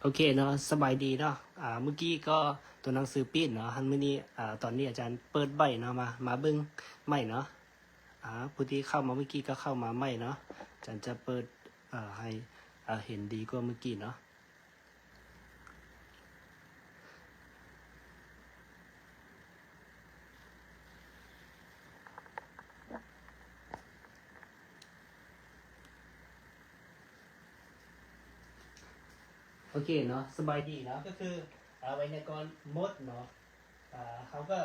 ໂອເຄເນາະ ສະບາຍດີເນາະ ອ່າ ມື້ກີ້ກໍຕົວໜັງສືປີ້ນເນາະ ຫັ້ນ ມື້ນີ້ ອ່າ ຕອນນີ້ອາຈານເປີດໃໝ່ເນາະ ມາ ມາເບິ່ງໃໝ່ເນາະ ອ່າ ຜູ້ທີ່ເຂົ້າມາມື້ກີ້ກໍເຂົ້າມາໃໝ່ເນາະ ອາຈານຈະເປີດ ເອີ ໃຫ້ ເອີ ເຫັນດີກວ່າມື້ກີ້ເນາະ. ໂອເຄເນາະ ສະບາຍດີເນາະ ກໍຄື ອາ ໄວຍາກອນໝົດເນາະ ອາ ເຮົາກໍ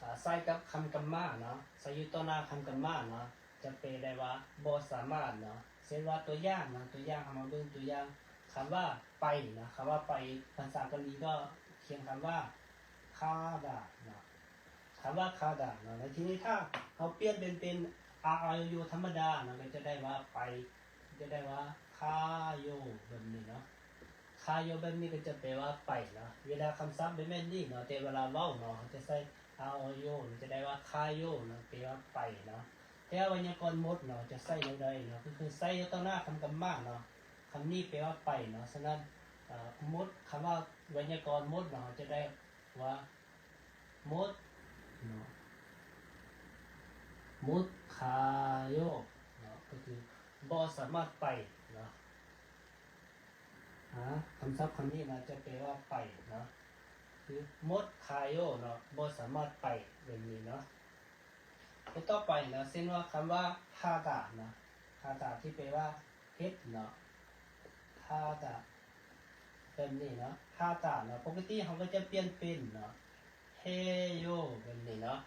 ອາ ໃຊ້ກັບຄຳກຳມະເນາະ ໃຊ້ຢູ່ຕໍ່ໜ້າຄຳກຳມະເນາະ ຈະແປໄດ້ວ່າບໍ່ສາມາດເນາະ ເຊັ່ນວ່າຕົວຢ່າງເນາະ ຕົວຢ່າງ ເຮົາມາເບິ່ງຕົວຢ່າງ ຄຳວ່າໄປເນາະ ຄຳວ່າໄປ ພາສາເກົາຫຼີກໍຂຽນຄຳວ່າ ຄາດາ ເນາະ ຄຳວ່າຄາດາເນາະ ແລ້ວທີນີ້ຖ້າເຮົາປ່ຽນເປັນ ເປັນ ອາ ອາ ໂຍ ທຳມະດາເນາະ ກໍຈະໄດ້ວ່າໄປ ຈະໄດ້ວ່າ ຄາໂຍ ແບບນີ້ເນາະ ຄາໂຍ ແບບນີ້ກໍຈະແປວ່າໄປເນາະ ເວລາຄຳສັບແບບນີ້ເນາະ ແຕ່ເວລາເວົ້າເນາະ ເຮົາຈະໃຊ້ ອາ ອອ ໂຍ ຈະໄດ້ວ່າ ຄາໂຍ ເນາະ ແປວ່າໄປເນາະ ແຕ່ໄວຍາກອນໝົດເນາະ ຈະໃຊ້ແນວໃດເນາະ ກໍຄືໃຊ້ຢູ່ຕໍ່ໜ້າຄຳກຳມະເນາະ ຄຳນີ້ແປວ່າໄປເນາະ ສະນັ້ນ ເອີ ໝົດ ຄຳວ່າໄວຍາກອນໝົດເນາະ ເຮົາຈະໄດ້ວ່າ ໝົດເນາະ ໝົດຄາໂຍເນາະ ກໍຄືບໍ່ສາມາດໄປເນາະ ອາ ຄຳສັບຄຳນີ້ນະຈະແປວ່າໄປເນາະ ຄືໝົດຄາໂຍເນາະ ບໍ່ສາມາດໄປ ແບບນີ້ເນາະ. ຕົວຕໍ່ໄປເນາະ ເຊັ່ນວ່າຄຳວ່າ ຫາຕາ ເນາະ ຫາຕາ ທີ່ແປວ່າເຮັດເນາະ ຫາຕາ ແບບນີ້ເນາະ ຫາຕາເນາະ ປົກກະຕິເຮົາກໍຈະປ່ຽນເປັນເນາະ ເຮໂຍ ແບບນີ້ເນາະ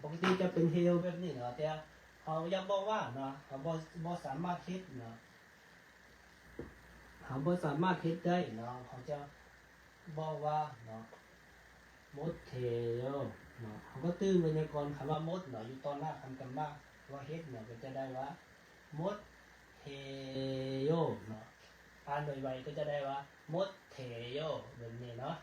ປົກກະຕິຈະເປັນເຮໂຍແບບນີ້ເນາະ ແຕ່ເຮົາຢາກບອກວ່າເນາະ ເຮົາບໍ່ ບໍ່ສາມາດເຮັດເນາະ ເຮົາບໍ່ສາມາດເຮັດໄດ້ເນາະ ເຮົາຈະບອກວ່າເນາະ ໝົດເທໂຍເນາະ ເຮົາກໍຕື່ມໄວຍາກອນຄຳວ່າໝົດເນາະ ຢູ່ຕໍ່ໜ້າຄຳກຳມະ ວ່າເຮັດເນາະ ກໍຈະໄດ້ວ່າ ໝົດເທໂຍເນາະ ອ່ານໄວໆ ກໍຈະໄດ້ວ່າ ໝົດເທໂຍ ແບບນີ້ເນາະ.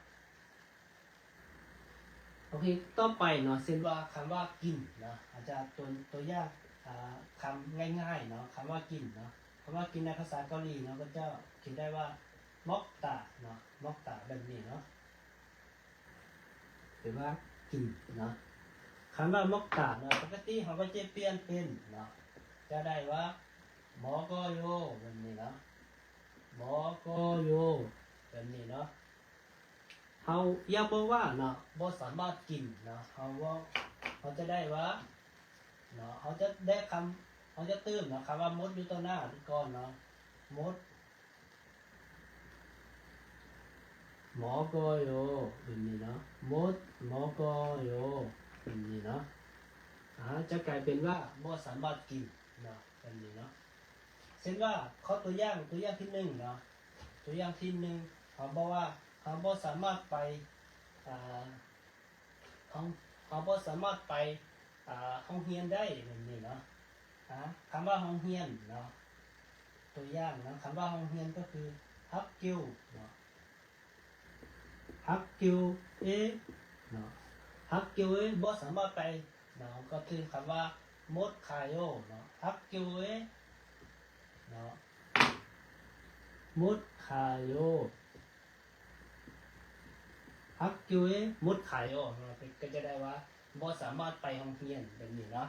ໂອເຄ ຕໍ່ໄປເນາະ ເຊັ່ນວ່າຄຳວ່າກິນເນາະ ອາດຈະຕົວ ຕົວຢ່າງ ອາ ຄຳງ່າຍໆເນາະ ຄຳວ່າກິນເນາະ ຄຳວ່າກິນໃນພາສາເກົາຫຼີເນາະ ກໍຈະຂຽນໄດ້ວ່າ ໝອກຕາເນາະ ໝອກຕາ ແບບນີ້ເນາະ ແປວ່າກິນເນາະ ຄຳວ່າໝອກຕາເນາະ ປົກກະຕິເຮົາກໍຈະປ່ຽນເປັນເນາະ ຈະໄດ້ວ່າ ມໍກໍໂຍ ແບບນີ້ເນາະ ມໍກໍໂຍ ແບບນີ້ເນາະ. ເຮົາຢາກບອກວ່າເນາະ ບໍ່ສາມາດກິນເນາະ ເຮົາເວົ້າ ເຮົາຈະໄດ້ວ່າເນາະ ເຮົາຈະໄດ້ຄຳ ເຮົາຈະຕື່ມເນາະ ຄຳວ່າໝົດຢູ່ຕໍ່ໜ້າກ່ອນເນາະ ໝົດ ມໍກໍໂຍ ແບບນີ້ເນາະ ໝົດ ມໍກໍໂຍ ແບບນີ້ເນາະ ອາ ຈະກາຍເປັນວ່າບໍ່ສາມາດກິນເນາະ ແບບນີ້ເນາະ. ເຊັ່ນວ່າ ຂໍຕົວຢ່າງ ຕົວຢ່າງທີໜຶ່ງເນາະ ຕົວຢ່າງທີໜຶ່ງ ເຮົາບອກວ່າ ເຮົາບໍ່ສາມາດໄປ ອາ ເຮົາ ເຮົາບໍ່ສາມາດໄປ ອາ ໂຮງຮຽນໄດ້ ແບບນີ້ເນາະ ອາ ຄຳວ່າໂຮງຮຽນເນາະ ຕົວຢ່າງເນາະ ຄຳວ່າໂຮງຮຽນກໍຄື ຮັກກິວເນາະ ຮັກກິວເອເນາະ ຮັກກິວເອ ບໍ່ສາມາດໄປເນາະ ກໍຄືຄຳວ່າ ໝົດຄາໂຍເນາະ ຮັກກິວເອເນາະ ໝົດຄາໂຍ ຮັກກິວເອ ໝົດຄາໂຍເນາະ ກໍຈະໄດ້ວ່າ ບໍ່ສາມາດໄປໂຮງຮຽນ ແບບນີ້ເນາະ.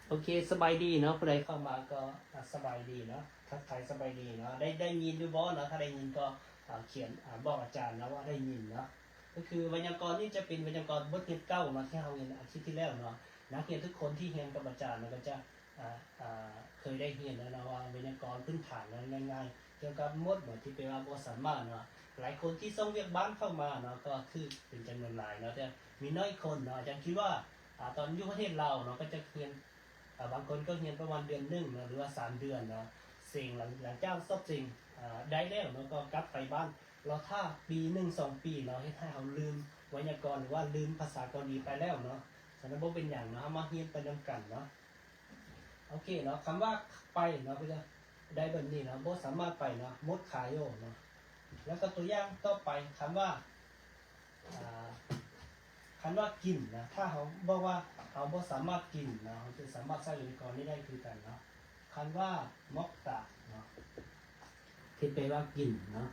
ໂອເຄ ສະບາຍດີເນາະ ຜູ້ໃດເຂົ້າມາກໍ ອາ ສະບາຍດີເນາະ ທັກທາຍສະບາຍດີເນາະ ໄດ້ ໄດ້ຍິນຢູ່ບໍ່ເນາະ ຖ້າໄດ້ຍິນກໍ ອາ ຂຽນ ອາ ບອກອາຈານເນາະວ່າໄດ້ຍິນເນາະ ກໍຄືໄວຍາກອນນີ້ຈະເປັນໄວຍາກອນບົດຮຽນເກົ່າເນາະ ທີ່ເຮົາຮຽນອາທິດທີ່ແລ້ວເນາະ ນັກຮຽນທຸກຄົນທີ່ຮຽນກັບອາຈານເນາະ ກໍຈະ ອາ ອາ ເຄີຍໄດ້ຮຽນແລ້ວເນາະວ່າໄວຍາກອນພື້ນຖານເນາະ ງ່າຍໆ ກ່ຽວກັບໝົດເນາະ ທີ່ແປວ່າບໍ່ສາມາດເນາະ ຫຼາຍຄົນທີ່ສົ່ງວຽກບ້ານເຂົ້າມາເນາະ ກໍຖືກເປັນຈຳນວນຫຼາຍເນາະ ແຕ່ມີໜ້ອຍຄົນເນາະ ອາຈານຄິດວ່າ ອາ ຕອນຢູ່ປະເທດລາວເນາະ ກໍຈະຮຽນ ອາ ບາງຄົນກໍຮຽນປະມານເດືອນໜຶ່ງເນາະ ຫຼືວ່າສາມເດືອນເນາະ ເສັງ ຫຼັງ ຫຼັງຈາກສອບເສັງ ອາ ໄດ້ແລ້ວເນາະ ກໍກັບໄປບ້ານ ລໍຖ້າປີໜຶ່ງສອງປີເນາະ ເຮັດໃຫ້ເຮົາລືມໄວຍາກອນ ຫຼືວ່າລືມພາສາເກົາຫຼີໄປແລ້ວເນາະ ສະນັ້ນບໍ່ເປັນຫຍັງເນາະ ເຮົາມາຮຽນໄປນຳກັນເນາະ. ໂອເຄເນາະ ຄຳວ່າໄປເນາະ ກໍຈະໄດ້ແບບນີ້ເນາະ ບໍ່ສາມາດໄປເນາະ ໝົດຄາໂຍເນາະ ແລ້ວກໍຕົວຢ່າງຕໍ່ໄປ ຄຳວ່າ ອາ ຄຳວ່າກິນນະ ຖ້າເຮົາບອກວ່າເຮົາບໍ່ສາມາດກິນເນາະ ເຮົາຈະສາມາດໃຊ້ໄວຍາກອນນີ້ໄດ້ຄືກັນເນາະ ຄຳວ່າ ໝອກຕາເນາະ ທີ່ແປວ່າກິນເນາະ.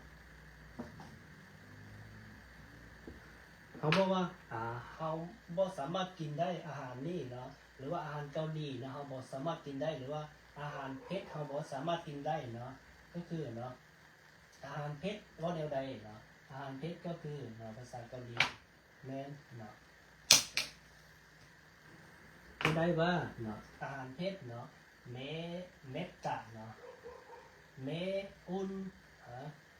ເຮົາບອກວ່າ ອາ ເຮົາບໍ່ສາມາດກິນໄດ້ອາຫານນີ້ເນາະ ຫຼືວ່າອາຫານເກົາຫຼີເນາະ ເຮົາບໍ່ສາມາດກິນໄດ້ ຫຼືວ່າອາຫານເຜັດເຮົາບໍ່ສາມາດກິນໄດ້ເນາະ ກໍຄືເນາະ ອາຫານເຜັດເວົ້າແນວໃດເນາະ? ອາຫານເຜັດກໍຄືເນາະ ພາສາເກົາຫຼີ ແມ່ນເນາະ ຈະໄດ້ວ່າເນາະ ອາຫານເຜັດເນາະ ເມ ເມັດຕະເນາະ ເມອຸນ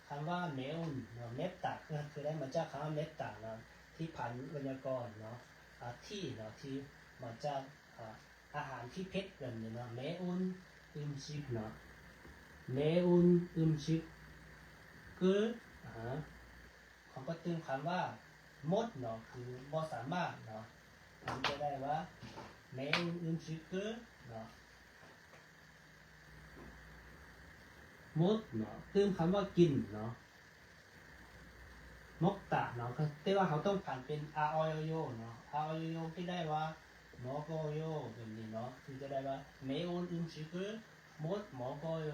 ຄຳວ່າເມອຸນເນາະ ເມັດຕະ ຄື ຄືໄດ້ມາຈາກຄຳວ່າເມັດຕະເນາະ ທີ່ຜັນໄວຍາກອນເນາະ ອາ ທີ່ເນາະ ທີ່ມາຈາກ ອາ ອາຫານທີ່ເຜັດແບບນີ້ເນາະ ເມອຸນອຶມຊິກເນາະ ເມອຸນອຶມຊິກ ຄື ອາ ເຮົາກໍຕື່ມຄຳວ່າມົດເນາະ ຄືບໍ່ສາມາດເນາະ ມັນຈະໄດ້ວ່າ ເມອຸນອຶມຊິກ ຄື ເນາະ ມົດເນາະ ຕື່ມຄຳວ່າກິນເນາະ ມົກຕະເນາະ ແຕ່ວ່າເຮົາຕ້ອງຜັນເປັນ ອາ ອໍ ຍໍ ໂຢ ເນາະ ອາ ອໍ ຍໍ ໂຢ ຈະໄດ້ວ່າ ມໍ ກໍ ໂຢ ແບບນີ້ເນາະ ຄືຈະໄດ້ວ່າ ເມອຸນອຶມຊິກ ມົດ ມໍ ກໍ ໂຢ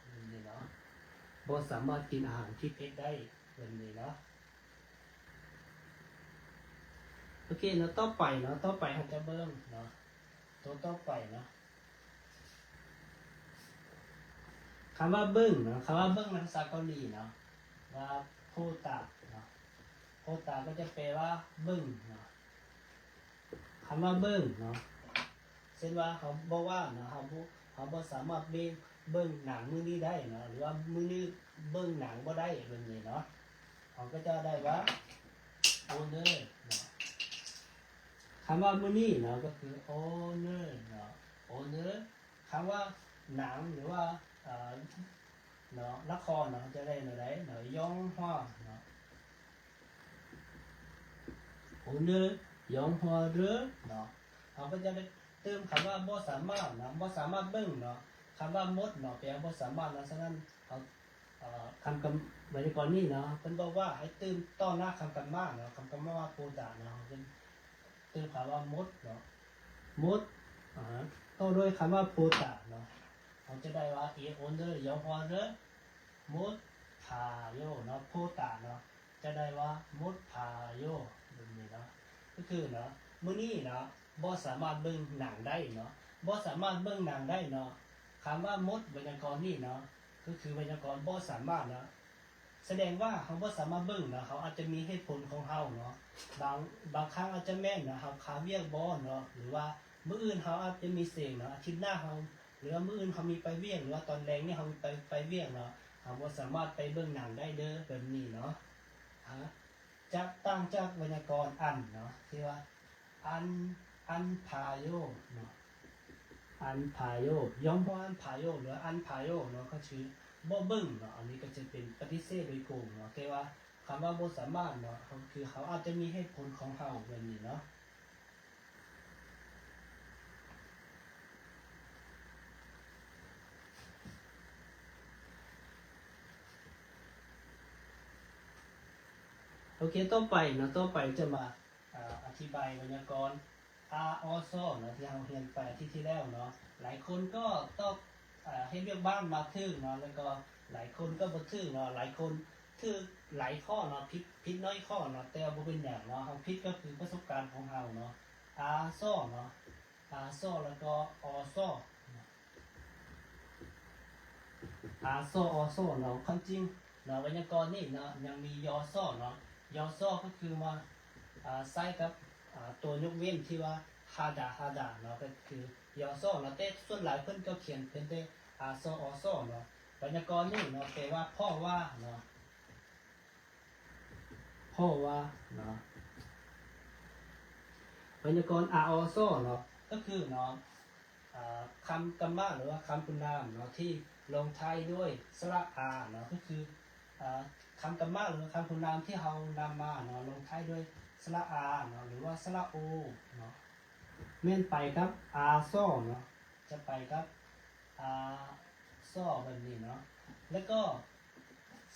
ແບບນີ້ເນາະ ບໍ່ສາມາດກິນອາຫານທີ່ເຜັດໄດ້ ແບບນີ້ເນາະ. ໂອເຄເນາະ ຕໍ່ໄປເນາະ ຕໍ່ໄປເຮົາຈະເບິ່ງເນາະ ໂຕຕໍ່ໄປເນາະ ຄຳວ່າເບິ່ງເນາະ ຄຳວ່າເບິ່ງໃນພາສາເກົາຫຼີເນາະ ວ່າ ໂພຕາ ເນາະ ໂພຕາ ກໍຈະແປວ່າເບິ່ງເນາະ ຄຳວ່າເບິ່ງເນາະ ເຊັ່ນວ່າເຮົາບໍ່ວ່າງເນາະ ເຮົາບໍ່ ເຮົາບໍ່ສາມາດເບິ່ງ ເບິ່ງໜັງມື້ນີ້ໄດ້ເນາະ ຫຼືວ່າມື້ນີ້ເບິ່ງໜັງບໍ່ໄດ້ແບບນີ້ເນາະ ເຮົາກໍຈະໄດ້ວ່າ ໂອເນີ ເນາະ ຄຳວ່າມື້ນີ້ເນາະ ກໍຄື ໂອເນີ ເນາະ ໂອເນີ ຄຳວ່າໜັງ ຫຼືວ່າ ເອີ ເນາະ ລະຄອນເນາະ ເຮົາຈະໄດ້ແນວໃດເນາະ ຢອງຮວາ ເນາະ ໂອເນີ ຢອງຮວາເດີ ເນາະ ເຮົາກໍຈະໄດ້ຕື່ມຄຳວ່າບໍ່ສາມາດເນາະ ບໍ່ສາມາດເບິ່ງເນາະ ຄຳວ່າມົດເນາະ ແປວ່າບໍ່ສາມາດເນາະ ສະນັ້ນເຮົາ ເອີ ຄຳກຳ ໄວຍາກອນນີ້ເນາະ ເພິ່ນບອກວ່າໃຫ້ຕື່ມຕໍ່ໜ້າຄຳກຳມາເນາະ ຄຳກຳມາວ່າໂພຕາເນາະ ເພິ່ນ ຕື່ມຄຳວ່າມົດເນາະ ມົດ ອາ ຕໍ່ດ້ວຍຄຳວ່າໂພຕາເນາະ ເຮົາຈະໄດ້ວ່າ ເອ ໂອເນີ ຢອງຮວາເດີ ມົດພາໂຢ ເນາະ ໂພຕາເນາະ ຈະໄດ້ວ່າ ມົດພາໂຢ ແບບນີ້ເນາະ ກໍຄືເນາະ ມື້ນີ້ເນາະ ບໍ່ສາມາດເບິ່ງໜັງໄດ້ເນາະ ບໍ່ສາມາດເບິ່ງໜັງໄດ້ເນາະ ຄຳວ່າມົດໄວຍາກອນນີ້ເນາະ ກໍຄືໄວຍາກອນບໍ່ສາມາດເນາະ ສະແດງວ່າເຮົາບໍ່ສາມາດເບິ່ງເນາະ ເຮົາອາດຈະມີເຫດຜົນຂອງເຮົາເນາະ ບາງ ບາງຄັ້ງອາດຈະແມ່ນເນາະ ເຮົາຄາວຽກບໍ່ເນາະ ຫຼືວ່າມື້ອື່ນເຮົາອາດຈະມີເສັງເນາະ ອາທິດໜ້າເຮົາ ຫຼືວ່າມື້ອື່ນເຮົາມີໄປວຽກ ຫຼືວ່າຕອນແລງນີ້ເຮົາມີໄປ ໄປວຽກເນາະ ເຮົາບໍ່ສາມາດໄປເບິ່ງໜັງໄດ້ເດີ ແບບນີ້ເນາະ ອາ ຈະຕ່າງຈາກໄວຍາກອນອັນເນາະ ທີ່ວ່າ ອັນ ອັນພາໂຢເນາະ ອັນພາໂຢ ຢອງຮວາອັນພາໂຢ ຫຼືວ່າອັນພາໂຢເນາະ ກໍຄືບໍ່ເບິ່ງເນາະ ອັນນີ້ກໍຈະເປັນປະຕິເສດໂດຍກົງເນາະ ແຕ່ວ່າຄຳວ່າບໍ່ສາມາດເນາະ ກໍຄືເຮົາອາດຈະມີເຫດຜົນຂອງເຮົາແບບນີ້ເນາະ. ໂອເຄ ຕໍ່ໄປເນາະ ຕໍ່ໄປຈະມາ ອາ ອະທິບາຍໄວຍາກອນ ອາ ອໍ ຊໍ ເນາະ ທີ່ເຮົາຮຽນໄປອາທິດທີ່ແລ້ວເນາະ ຫຼາຍຄົນກໍຕອບ ອາ ເຮັດວຽກບ້ານມາຖືກເນາະ ແລ້ວກໍຫຼາຍຄົນກໍບໍ່ຖືກເນາະ ຫຼາຍຄົນຖືກຫຼາຍຂໍ້ເນາະ ຜິດ ຜິດໜ້ອຍຂໍ້ເນາະ ແຕ່ວ່າບໍ່ເປັນຫຍັງເນາະ ເຮົາຜິດກໍຄືປະສົບການຂອງເຮົາເນາະ ອາ ຊໍ ເນາະ ອາ ຊໍ ແລ້ວກໍ ອໍ ຊໍ ອາ ຊໍ ອໍ ຊໍ ເນາະ ຄວາມຈິງເນາະ ໄວຍາກອນນີ້ເນາະ ຍັງມີ ຢໍ ຊໍ ເນາະ ຢໍ ຊໍ ກໍຄືວ່າ ອາ ໃຊ້ກັບ ອາ ຕົວຍົກເວັ້ນທີ່ວ່າ ຮາດາ ຮາດາ ເນາະ ກໍຄື ຢໍ ຊໍ ເນາະ ແຕ່ສ່ວນຫຼາຍເພິ່ນກໍຂຽນເປັນແຕ່ ອາ ຊໍ ອໍ ຊໍ ເນາະ ໄວຍາກອນນີ້ເນາະ ແປວ່າ ເພາະວ່າ ເນາະ ເພາະວ່າເນາະ ໄວຍາກອນ ອາ ອໍ ຊໍ ເນາະ ກໍຄືເນາະ ອາ ຄຳກຳມະ ຫຼືວ່າຄຳຄຸນນາມເນາະ ທີ່ລົງທ້າຍດ້ວຍສະຫຼະອາເນາະ ກໍຄື ອາ ຄຳກຳມະ ຫຼືວ່າຄຳຄຸນນາມທີ່ເຮົານຳມາເນາະ ລົງທ້າຍດ້ວຍສະຫຼະອາເນາະ ຫຼືວ່າສະຫຼະໂອເນາະ ແມ່ນໄປກັບ ອາ ຊໍ ເນາະ ຈະໄປກັບ ອາ ຊໍ ແບບນີ້ເນາະ ແລ້ວກໍ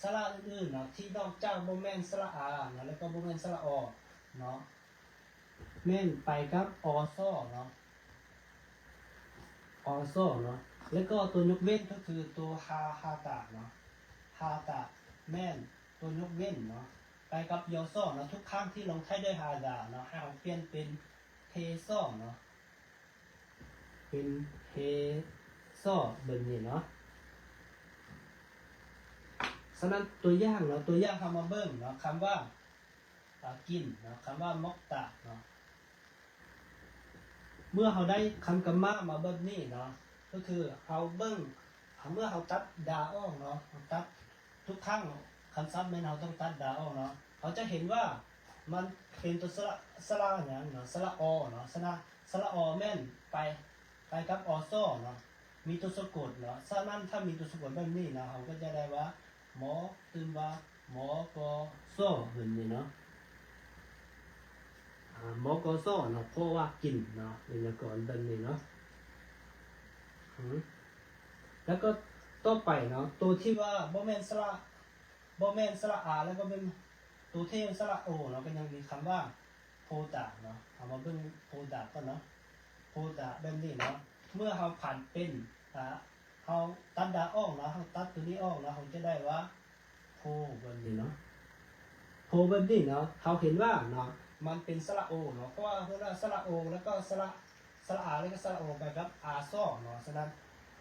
ສະຫຼະອື່ນໆເນາະ ທີ່ນອກຈາກບໍ່ແມ່ນສະຫຼະອາເນາະ ແລ້ວກໍບໍ່ແມ່ນສະຫຼະອໍເນາະ ແມ່ນໄປກັບ ອໍ ຊໍ ເນາະ ອໍ ຊໍ ເນາະ ແລ້ວກໍຕົວຍົກເວັ້ນກໍຄືຕົວ ຮາ ຮາຕາ ເນາະ ຮາຕະ ແມ່ນຕົວຍົກເວັ້ນເນາະ ໄປກັບ ຍ ຊ ເນາະ. ທຸກຄັ້ງທີ່ລົງທ້າຍດ້ວຍ ຮາຕະ ເນາະ ໃຫ້ເຮົາປ່ຽນເປັນ ເຮ ຊ ເນາະ ເປັນ ເຮ ຊ ແບບນີ້ເນາະ. ສະນັ້ນ ຕົວຢ່າງເນາະ ຕົວຢ່າງເຮົາມາເບິ່ງເນາະ ຄຳວ່າ ອາ ກິນເນາະ ຄຳວ່າ ໝອກຕາ ເນາະ. ເມື່ອເຮົາໄດ້ຄຳກຳມະມາແບບນີ້ເນາະ ກໍຄືເຮົາເບິ່ງ ເມື່ອເຮົາຕັດ ດາ ອອກເນາະ ເຮົາຕັດ ທຸກຄັ້ງ ຄຳສັບແມ່ນເຮົາຕ້ອງຕັດ ດາ ອອກເນາະ ເຮົາຈະເຫັນວ່າມັນເປັນຕົວສະຫຼະ ສະຫຼະຫຍັງເນາະ ສະຫຼະ ອ ເນາະ. ສະນະ ສະຫຼະ ອ ແມ່ນໄປ ໄປກັບ ອ ຊ ເນາະ ມີຕົວສະກົດເນາະ. ສະນັ້ນ ຖ້າມີຕົວສະກົດແບບນີ້ເນາະ ເຮົາກໍຈະໄດ້ວ່າ ໝໍ ຕື່ມວ່າ ໝ ກ ຊ ແບບນີ້ເນາະ ອາ ໝ ກ ຊ ເນາະ ເພາະວ່າກິນເນາະ ໄວຍາກອນແບບນີ້ເນາະ. ອື ແລ້ວກໍຕໍ່ໄປເນາະ ໂຕທີ່ວ່າບໍ່ແມ່ນສະຫຼະ ບໍ່ແມ່ນສະຫຼະ ອາ ແລ້ວກໍເປັນໂຕທີ່ສະຫຼະ ໂອ ເນາະ ກໍຍັງມີຄຳວ່າ ໂພຕາ ເນາະ. ເຮົາມາເບິ່ງ ໂພຕາ ກ່ອນເນາະ ໂພຕາ ແບບນີ້ເນາະ. ເມື່ອເຮົາຜັນເປັນ ອາ ເຮົາຕັດ ດາ ອອກເນາະ ເຮົາຕັດໂຕນີ້ອອກເນາະ ເຮົາຈະໄດ້ວ່າ ໂພ ແບບນີ້ເນາະ ໂພ ແບບນີ້ເນາະ. ເຮົາເຫັນວ່າເນາະ ມັນເປັນສະຫຼະ ໂອ ເນາະ ເພາະວ່າເຮົາເຫັນວ່າສະຫຼະ ໂອ ແລ້ວກໍສະຫຼະ ສະຫຼະ ອາ ແລ້ວກໍສະຫຼະ ໂອ ໄປກັບ ອາ ຊ ເນາະ. ສະນັ້ນ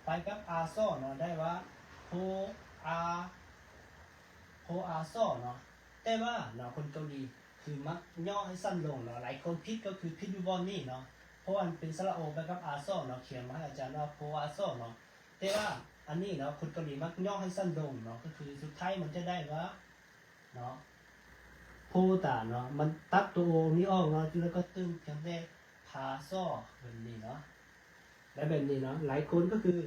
ໄປກັບ ອາ ຊ ເນາະ ໄດ້ວ່າ ໂພ ອາ ໂພ ອາ ຊ ເນາະ. ແຕ່ວ່າເນາະ ຄົນເກົາຫຼີຄືມັກຫຍໍ້ໃຫ້ສັ້ນລົງເນາະ ຫຼາຍຄົນຜິດກໍຄືຜິດຢູ່ບ່ອນນີ້ເນາະ ເພາະວ່າມັນເປັນສະຫຼະ ໂອ ໄປກັບ ອາ ຊ ເນາະ ຂຽນມາໃຫ້ອາຈານວ່າ ໂພ ອາ ຊ ເນາະ. ແຕ່ວ່າອັນນີ້ເນາະ ຄົນເກົາຫຼີມັກຫຍໍ້ໃຫ້ສັ້ນລົງເນາະ ກໍຄືສຸດທ້າຍມັນຈະໄດ້ວ່າ ເນາະ ໂພຕາ ເນາະ ມັນຕັດຕົວ ໂອ ນີ້ອອກເນາະ ແລ້ວກໍຕື່ມພຽງແຕ່ ພາ ຊ ແບບນີ້ເນາະ ແລະ ແບບນີ້ເນາະ. ຫຼາຍຄົນກໍຄື ອ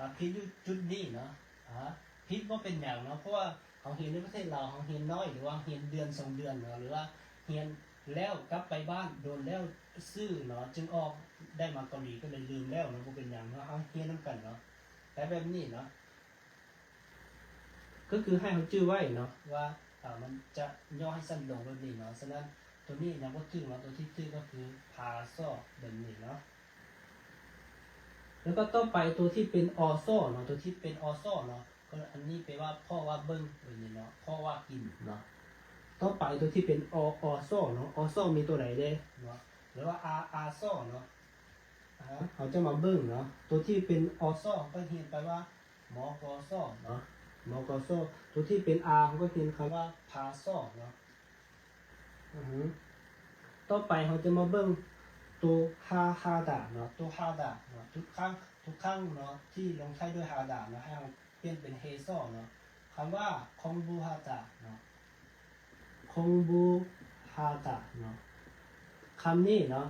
າ ຜິດຢູ່ຈຸດນີ້ເນາະ ອາ ຜິດບໍ່ເປັນຫຍັງເນາະ ເພາະວ່າເຮົາຮຽນໃນປະເທດລາວ ເຮົາຮຽນໜ້ອຍ ຫຼືວ່າຮຽນເດືອນສອງເດືອນເນາະ ຫຼືວ່າຮຽນແລ້ວກັບໄປບ້ານ ດົນແລ້ວຊື່ເນາະ ຈຶ່ງອອກ ໄດ້ມາເກົາຫຼີກໍເລີຍລືມແລ້ວເນາະ ບໍ່ເປັນຫຍັງເນາະ ເຮົາຮຽນນຳກັນເນາະ ແຕ່ແບບນີ້ເນາະ ກໍຄືໃຫ້ເຮົາຈື່ໄວ້ເນາະວ່າ ອາ ມັນຈະຫຍໍ້ໃຫ້ສັ້ນລົງແບບນີ້ເນາະ. ສະນັ້ນ ໂຕນີ້ຍັງບໍ່ຖືກເນາະ ໂຕທີ່ຖືກກໍຄື ພາ ຊ ແບບນີ້ເນາະ. ແລ້ວກໍຕໍ່ໄປໂຕທີ່ເປັນ ອ ຊ ເນາະ ໂຕທີ່ເປັນ ອ ຊ ເນາະ ກໍອັນນີ້ແປວ່າ ເພາະວ່າເບິ່ງ ແບບນີ້ເນາະ ເພາະວ່າກິນເນາະ. ຕໍ່ໄປໂຕທີ່ເປັນ ອ ອ ຊ ເນາະ ອ ຊ ມີໂຕໃດແດ່ເນາະ ຫຼືວ່າ ອາ ອາ ຊ ເນາະ. ອາ ເຮົາຈະມາເບິ່ງເນາະ ໂຕທີ່ເປັນ ອ ຊ ເຮົາກໍຮຽນໄປວ່າ ມ ກ ຊ ເນາະ ມ ກ ຊ. ໂຕທີ່ເປັນ ອາ ເຮົາກໍຮຽນຄຳວ່າ ພາ ຊ ເນາະ. ອື ຕໍ່ໄປເຮົາຈະມາເບິ່ງໂຕ ຮາ ຮາຕາ ເນາະ ໂຕ ຮາຕາ ເນາະ. ທຸກຄັ້ງ ທຸກຄັ້ງເນາະ ທີ່ລົງທ້າຍດ້ວຍ ຮາຕາ ເນາະ ໃຫ້ເຮົາປ່ຽນເປັນ ເຮ ຊ ເນາະ. ຄຳວ່າ ຄົງບູຮາຕາ ເນາະ ຄົງບູຮາຕາ ເນາະ. ຄຳນີ້ເນາະ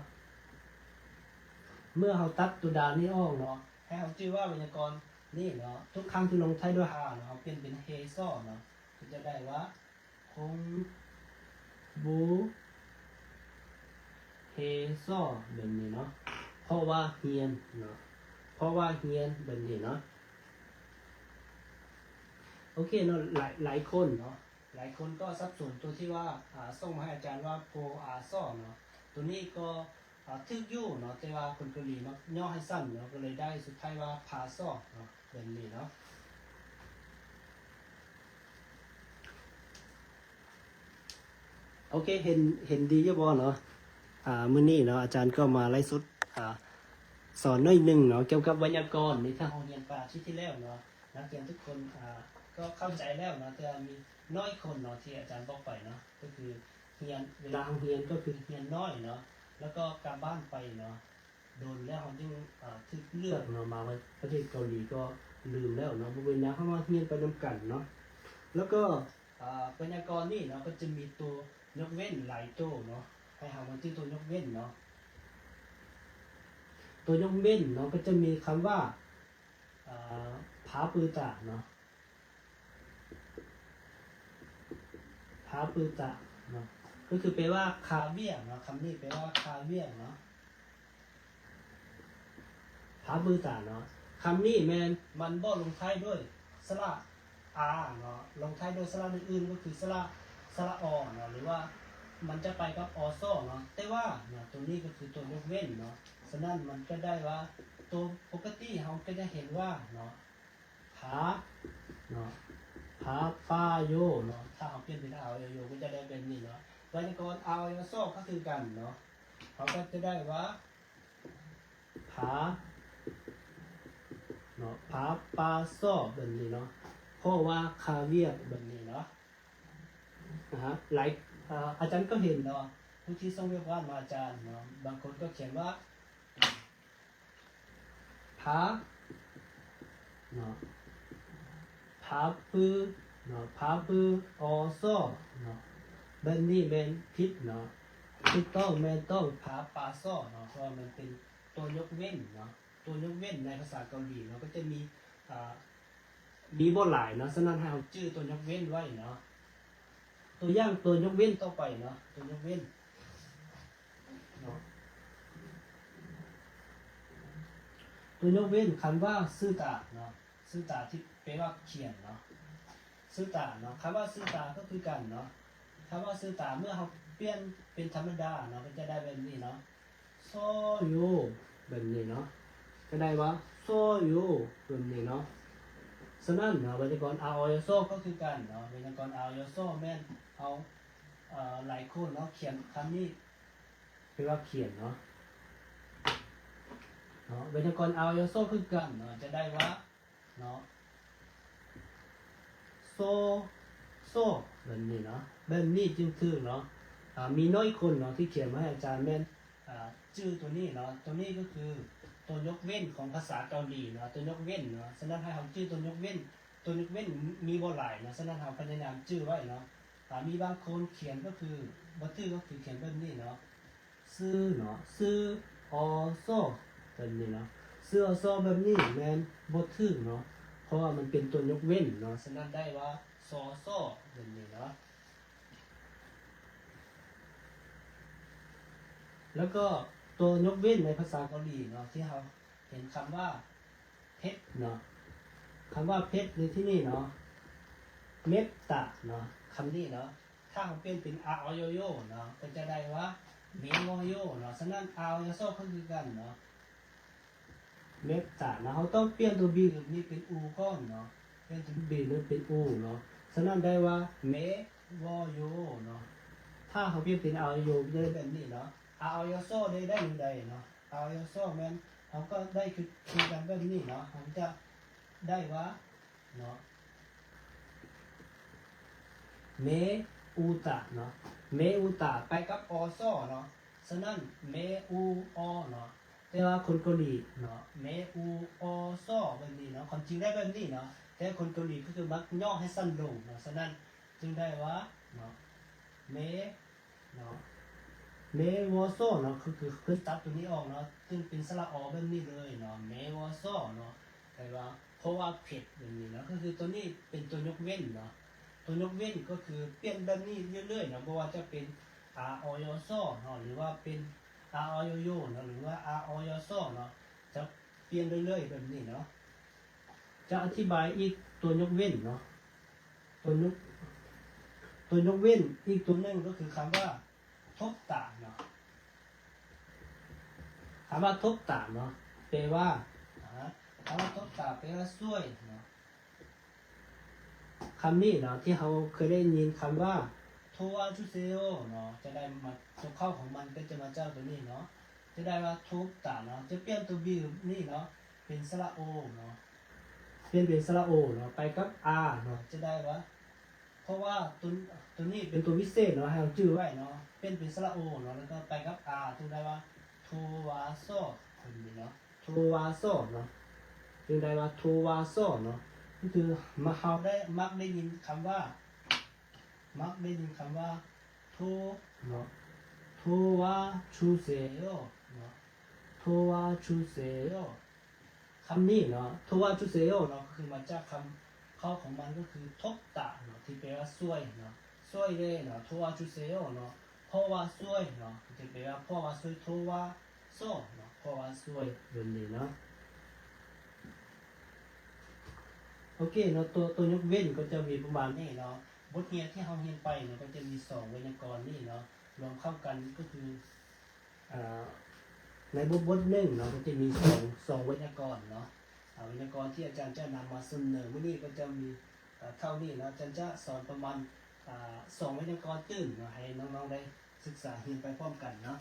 ເມື່ອເຮົາຕັດໂຕ ດາ ນີ້ອອກເນາະ ໃຫ້ເຮົາຈື່ວ່າໄວຍາກອນນີ້ເນາະ ທຸກຄັ້ງທີ່ລົງທ້າຍດ້ວຍ ຮາ ເນາະ ເຮົາປ່ຽນເປັນ ເຮ ຊ ເນາະ ກໍຈະໄດ້ວ່າ ຄົງບູເຮຊໍ ແບບນີ້ເນາະ ເພາະວ່າຮຽນເນາະ ເພາະວ່າຮຽນ ແບບນີ້ເນາະ. ໂອເຄເນາະ ຫຼາຍ ຫຼາຍຄົນເນາະ ຫຼາຍຄົນກໍສັບສົນຕົວທີ່ວ່າ ອາ ສົ່ງມາໃຫ້ອາຈານວ່າ ໂພອາຊໍ ເນາະ ຕົວນີ້ກໍ ອາ ຖືກຢູ່ເນາະ ແຕ່ວ່າຄົນເກົາຫຼີມັກຫຍໍ້ໃຫ້ສັ້ນເນາະ ກໍເລີຍໄດ້ສຸດທ້າຍວ່າ ພາຊໍ ເນາະ ແບບນີ້ເນາະ. ໂອເຄ ເຫັນ ເຫັນດີຢູ່ບໍ່ເນາະ? ອາ ມື້ນີ້ເນາະ ອາຈານກໍມາໄລຟ໌ສົດ ອາ ສອນໜ້ອຍໜຶ່ງເນາະ ກ່ຽວກັບໄວຍາກອນ ທີ່ເຮົາຮຽນໄປອາທິດທີ່ແລ້ວເນາະ. ນັກຮຽນທຸກຄົນ ອາ ກໍເຂົ້າໃຈແລ້ວເນາະ ແຕ່ວ່າມີໜ້ອຍຄົນເນາະ ທີ່ອາຈານບອກໄປເນາະ ກໍຄືຮຽນ ເວລາເຮົາຮຽນກໍຄືຮຽນໜ້ອຍເນາະ ແລ້ວກໍກັບບ້ານໄປເນາະ ດົນແລ້ວເຮົາຈຶ່ງ ອາ ຖືກເລືອກເນາະ ມາປະເທດເກົາຫຼີກໍລືມແລ້ວເນາະ ບໍ່ເປັນຫຍັງ ເຮົາມາຮຽນໄປນຳກັນເນາະ. ແລ້ວກໍ ອາ ໄວຍາກອນນີ້ເນາະ ກໍຈະມີຕົວຍົກເວັ້ນຫຼາຍໂຕເນາະ ໃຫ້ເຮົາມາຈື່ຕົວຍົກເວັ້ນເນາະ. ຕົວຍົກເວັ້ນເນາະ ກໍຈະມີຄຳວ່າ ອາ ພາປືຕາ ເນາະ ພາປືຕາ ເນາະ ກໍຄືແປວ່າຄ່າວຽກເນາະ ຄຳນີ້ແປວ່າຄ່າວຽກເນາະ ພາປືຕາ ເນາະ. ຄຳນີ້ແມ່ນມັນບໍ່ລົງທ້າຍດ້ວຍສະຫຼະອາ ເນາະ ລົງທ້າຍດ້ວຍສະຫຼະອື່ນໆ ກໍຄືສະຫຼະ ສະຫຼະ ອ ເນາະ ຫຼືວ່າມັນຈະໄປກັບ ອຊ ເນາະ ແຕ່ວ່າເນາະ ຕົວນີ້ກໍຄືຕົວຍົກເວັ້ນເນາະ. ສະນັ້ນມັນກໍໄດ້ວ່າ ຕົວປົກກະຕິເຮົາກໍຈະເຫັນວ່າເນາະ ພາ ເນາະ ພາປາໂຍເນາະ. ຖ້າເຮົາປ່ຽນເປັນອາ ອ ຍ ໂຍ ກໍຈະໄດ້ແບບນີ້ເນາະ. ໄວຍາກອນອາ ອ ຍ ຊ ກໍຄືກັນເນາະ. ເຮົາກໍຈະໄດ້ວ່າ ພາ ເນາະ ພາປາຊ ແບບນີ້ເນາະ. ເພາະວ່າຄ່າວຽກແບບນີ້ເນາະ. ນະຮະ ຫຼາຍ ອາ ອາຈານກໍເຫັນເນາະ ຜູ້ທີ່ສົ່ງວຽກວາດມາອາຈານເນາະ ບາງຄົນກໍຂຽນວ່າ ພາ ເນາະ ພາປື ເນາະ ພາປື ອ ຊ ເນາະ. ແບບນີ້ແມ່ນຜິດເນາະ. ຖືກຕ້ອງແມ່ນຕ້ອງ ພາປາຊ ເນາະ ເພາະວ່າມັນເປັນຕົວຍົກເວັ້ນເນາະ. ຕົວຍົກເວັ້ນໃນພາສາເກົາຫຼີເນາະ ກໍຈະມີ ອາ ມີບໍ່ຫຼາຍເນາະ. ສະນັ້ນໃຫ້ເຮົາຈື່ຕົວຍົກເວັ້ນໄວ້ເນາະ. ຕົວຢ່າງຕົວຍົກເວັ້ນຕໍ່ໄປເນາະ ຕົວຍົກເວັ້ນເນາະ ຕົວຍົກເວັ້ນຄຳວ່າ ຊືຕາ ເນາະ. ຊືຕາ ທີ່ແປວ່າຂຽນເນາະ ຊືຕາ ເນາະ. ຄຳວ່າ ຊືຕາ ກໍຄືກັນເນາະ. ຄຳວ່າ ຊືຕາ ເມື່ອເຮົາປ່ຽນເປັນທຳມະດາເນາະ ກໍຈະໄດ້ແບບນີ້ເນາະ ຊ ໂຍ ແບບນີ້ເນາະ. ຈະໄດ້ວ່າ ຊ ໂຍ ແບບນີ້ເນາະ. ສະນັ້ນເນາະ ໄວຍາກອນອາ ອ ຍ ຊ ກໍຄືກັນເນາະ. ໄວຍາກອນອາ ອ ຍ ຊ ແມ່ນເຮົາ ເອີ ຫຼາຍຄົນເນາະ ຂຽນຄຳນີ້ ເປັນວ່າຂຽນເນາະ ເນາະ. ໄວຍາກອນອາ ອ ຍ ຊ ຄືກັນເນາະ ຈະໄດ້ວ່າ ເນາະ ໂຊ ໂຊ ແບບນີ້ເນາະ. ແບບນີ້ຈຶ່ງຖືກເນາະ. ອາ ມີໜ້ອຍຄົນເນາະທີ່ຂຽນມາໃຫ້ອາຈານແມ່ນ ອາ ຈື່ຕົວນີ້ເນາະ. ຕົວນີ້ກໍຄືຕົວຍົກເວັ້ນຂອງພາສາເກົາຫຼີເນາະ ຕົວຍົກເວັ້ນເນາະ. ສະນັ້ນໃຫ້ເຮົາຈື່ຕົວຍົກເວັ້ນ ຕົວຍົກເວັ້ນມີບໍ່ຫຼາຍເນາະ. ສະນັ້ນເຮົາພະຍາຍາມຈື່ໄວ້ເນາະ. ອາ ມີບາງຄົນຂຽນກໍຄື ບໍ່ຖືກ ກໍຄືຂຽນແບບນີ້ເນາະ ຊືເນາະ ຊື ອ ຊ ແບບນີ້ເນາະ. ຊື ອ ຊ ແບບນີ້ແມ່ນບໍ່ຖືກເນາະ ເພາະວ່າມັນເປັນຕົວຍົກເວັ້ນເນາະ. ສະນັ້ນໄດ້ວ່າ ຊ ຊ ແບບນີ້ເນາະ. ແລ້ວກໍຕົວຍົກເວັ້ນໃນພາສາເກົາຫຼີເນາະ ທີ່ເຮົາເຫັນຄຳວ່າ ເພັດເນາະ. ຄຳວ່າເພັດໃນທີ່ນີ້ເນາະ ເມັດຕະເນາະ. ຄຳນີ້ເນາະ ຖ້າເຮົາປ່ຽນເປັນອາ ອ ໂຍ ໂຍ ເນາະ ກໍຈະໄດ້ວ່າ ເມ ວ ໂຍ ເນາະ. ສະນັ້ນ ອາ ອ ຍ ຊ ກໍຄືກັນເນາະ ເມັດຕະເນາະ. ເຮົາຕ້ອງປ່ຽນຕົວ ບີ ນີ້ເປັນ ອູ ກ່ອນເນາະ ປ່ຽນຕົວ ບີ ນີ້ເປັນ ອູ ເນາະ. ສະນັ້ນໄດ້ວ່າ ເມ ວ ໂຍ ເນາະ. ຖ້າເຮົາປ່ຽນເປັນອາ ອ ໂຍ ໂຍ ກໍຈະໄດ້ແບບນີ້ເນາະ. ອາ ອ ຍ ຊ ໄດ້ ໄດ້ແນວໃດເນາະ? ອາ ອ ຍ ຊ ແມ່ນ ເຮົາກໍໄດ້ຄື ຄືກັນແບບນີ້ເນາະ. ເຮົາຈະໄດ້ວ່າເນາະ ເມ ອູຕະເນາະ ເມ ອູຕະ ໄປກັບ ອ ຊ ເນາະ. ສະນັ້ນ ເມ ອູ ອ ເນາະ. ແຕ່ວ່າຄົນເກົາຫຼີເນາະ ເມ ອູ ອ ຊ ແບບນີ້ເນາະ. ຄວາມຈິງໄດ້ແບບນີ້ເນາະ ແຕ່ຄົນເກົາຫຼີກໍຄືມັກຫຍໍ້ໃຫ້ສັ້ນລົງເນາະ. ສະນັ້ນຈຶ່ງໄດ້ວ່າເນາະ ເມ ເນາະ ເມ ວ ຊ ເນາະ ກໍຄືເພິ່ນຕັດຕົວນີ້ອອກເນາະ ຈຶ່ງເປັນສະຫຼະ ອ ແບບນີ້ເລີຍເນາະ ເມ ວ ຊ ເນາະ. ແປວ່າ ເພາະວ່າເຜັດ ແບບນີ້ເນາະ ກໍຄືຕົວນີ້ເປັນຕົວຍົກເວັ້ນເນາະ. ຕົວຍົກເວັ້ນກໍຄືປ່ຽນແບບນີ້ເລື້ອຍໆເນາະ ບໍ່ວ່າຈະເປັນ ອາ ອ ຍ ຊ ເນາະ ຫຼືວ່າເປັນ ອາ ອ ໂຍ ໂຍ ເນາະ ຫຼືວ່າ ອາ ອ ຍ ຊ ເນາະ ຈະປ່ຽນເລື້ອຍໆແບບນີ້ເນາະ. ຈະອະທິບາຍອີກຕົວຍົກເວັ້ນເນາະ ຕົວຍົກ ຕົວຍົກເວັ້ນອີກຕົວໜຶ່ງກໍຄືຄຳວ່າ ທົບຕາເນາະ. ຄຳວ່າທົບຕາເນາະ ແປວ່າ ອາ ຄຳວ່າທົບຕາແປວ່າຊ່ວຍເນາະ. ຄຳນີ້ເນາະ ທີ່ເຮົາເຄີຍໄດ້ຍິນຄຳວ່າ ໂທວາຈູເຊໂອ ເນາະ ຈະໄດ້ມາ ຕົວເຄົ້າຂອງມັນກໍຈະມາຈາກຕົວນີ້ເນາະ ຈະໄດ້ວ່າ ໂທບຕາເນາະ. ຈະປ່ຽນຕົວ ບີ ນີ້ເນາະ ເປັນສະຫຼະ ໂອ ເນາະ ປ່ຽນເປັນສະຫຼະ ໂອ ເນາະ ໄປກັບ ອາ ເນາະ ຈະໄດ້ວ່າ ເພາະວ່າຕົວ ຕົວນີ້ເປັນຕົວວິເສດເນາະ ໃຫ້ເຮົາຈື່ໄວ້ເນາະ ປ່ຽນເປັນສະຫຼະ ໂອ ເນາະ ແລ້ວກໍໄປກັບ ອາ ຈຶ່ງໄດ້ວ່າ ໂທວາຊ ແບບນີ້ເນາະ ໂທວາຊ ເນາະ ຈຶ່ງໄດ້ວ່າ ໂທວາຊ ເນາະ. ກໍຄືມາ ເຮົາໄດ້ ມັກໄດ້ຍິນຄຳວ່າ ມັກໄດ້ຍິນຄຳວ່າ ໂທ ເນາະ ໂທວາຈູເຊໂອ ເນາະ ໂທວາຈູເຊໂອ. ຄຳນີ້ເນາະ ໂທວາຈູເຊໂອ ເນາະ ກໍຄືມາຈາກຄຳເຄົ້າຂອງມັນ ກໍຄືທົບຕາເນາະ ທີ່ແປວ່າຊ່ວຍເນາະ ຊ່ວຍເດ້ເນາະ ໂທວາຈູເຊໂອ ເນາະ ເພາະວ່າຊ່ວຍເນາະ ກໍຈະແປວ່າເພາະວ່າຊ່ວຍ ໂທວາຊ ເນາະ ເພາະວ່າຊ່ວຍ ແບບນີ້ເນາະ. ໂອເຄເນາະ ຕົວ ຕົວຍົກເວັ້ນກໍຈະມີປະມານນີ້ເນາະ. ບົດຮຽນທີ່ເຮົາຮຽນໄປເນາະ ກໍຈະມີສອງໄວຍາກອນນີ້ເນາະ ລວມເຂົ້າກັນກໍຄື ອາ ໃນບົດ ບົດໜຶ່ງເນາະ ກໍຈະມີສອງ ສອງໄວຍາກອນເນາະ. ອາ ໄວຍາກອນທີ່ອາຈານຈະນຳມາສະເໜີມື້ນີ້ກໍຈະມີ ເທົ່ານີ້ເນາະ. ອາຈານຈະສອນປະມານ ອາ ສອງໄວຍາກອນຕື່ມເນາະ ໃຫ້ນ້ອງໆໄດ້ສຶກສາຮຽນໄປພ້ອມກັນເນາະ.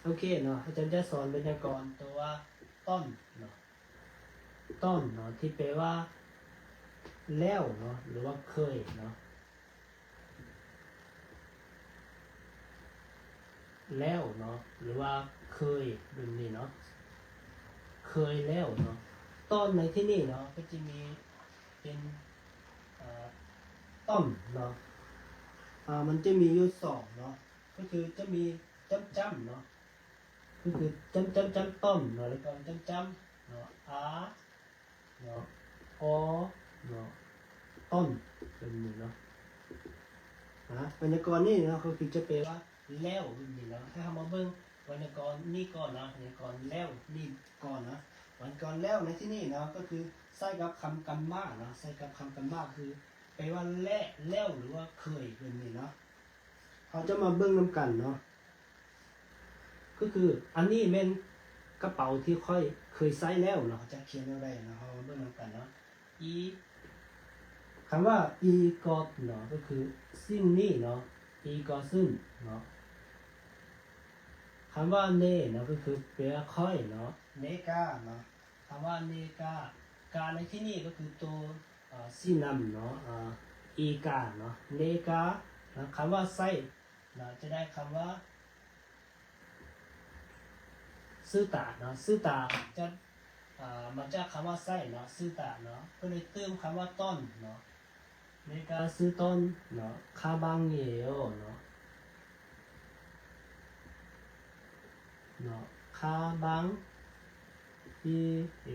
ໂອເຄເນາະ, ອາຈານຈະສອນໄວຍາກອນຕົວວ່າ ຕ້ອນເນາະ, ຕ້ອນເນາະ ທີ່ແປວ່າ ແລ້ວເນາະ ຫຼືວ່າ ເຄີຍເນາະ. ແລ້ວເນາະ ຫຼືວ່າ ເຄີຍ ແບບນີ້ເນາະ, ເຄີຍແລ້ວເນາະ. ຕ້ອນໃນທີ່ນີ້ເນາະ ກໍຈະມີເປັນ ເອີ ຕ້ອນເນາະ, ອາ ມັນຈະມີຢູ່ສອງເນາະ, ກໍຄືຈະມີຈ້ຳໆເນາະ, ກໍຄືຈ້ຳໆ ຈ້ຳ ຕ້ອນເນາະ, ແລ້ວກໍຈ້ຳໆເນາະ, ອາ ເນາະ, ອໍ ເນາະ, ຕ້ອນ ແບບນີ້ເນາະ. ອາ ໄວຍາກອນນີ້ເນາະ ກໍຄືຈະແປວ່າ ແລ້ວ ແບບນີ້ເນາະ. ຖ້າເຮົາມາເບິ່ງໄວຍາກອນນີ້ກ່ອນເນາະ, ໄວຍາກອນແລ້ວນີ້ກ່ອນເນາະ. ໄວຍາກອນແລ້ວໃນທີ່ນີ້ເນາະ ກໍຄືໃຊ້ກັບຄຳກຳມາເນາະ, ໃຊ້ກັບຄຳກຳມາ ຄືແປວ່າ ແລະ ແລ້ວ ຫຼືວ່າ ເຄີຍ ແບບນີ້ເນາະ. ເຮົາຈະມາເບິ່ງນຳກັນເນາະ, ກໍຄືອັນນີ້ແມ່ນກະເປົາທີ່ຂ້ອຍເຄີຍໃຊ້ແລ້ວເນາະ. ເຮົາຈະຂຽນແນວໃດເນາະ, ເຮົາມາເບິ່ງນຳກັນເນາະ. ອີ ຄຳວ່າ ອີກອດເນາະ ກໍຄືສິ່ງນີ້ເນາະ, ອີກອດຊຶນເນາະ. ຄຳວ່າ ເນ ເນາະ ກໍຄືແປວ່າຂ້ອຍເນາະ, ເນກາເນາະ. ຄຳວ່າ ເນກາ, ກາໃນທີ່ນີ້ກໍຄືໂຕ ອາ ຊີ້ນຳເນາະ, ອາ ອີກາເນາະ, ເນກາ. ຄຳວ່າ ໃຊ້ ເນາະ ຈະໄດ້ຄຳວ່າ ຊືຕາເນາະ, ຊືຕາຈະ ອາ ມາຈາກຄຳວ່າໃຊ້ເນາະ, ຊືຕາເນາະ, ກໍເລີຍຕື່ມຄຳວ່າຕ້ອນເນາະ, ເນກາຊືຕ້ອນເນາະ, ຄາບັງເຢໂອເນາະ, ເນາະ, ຄາບັງ ອີເອ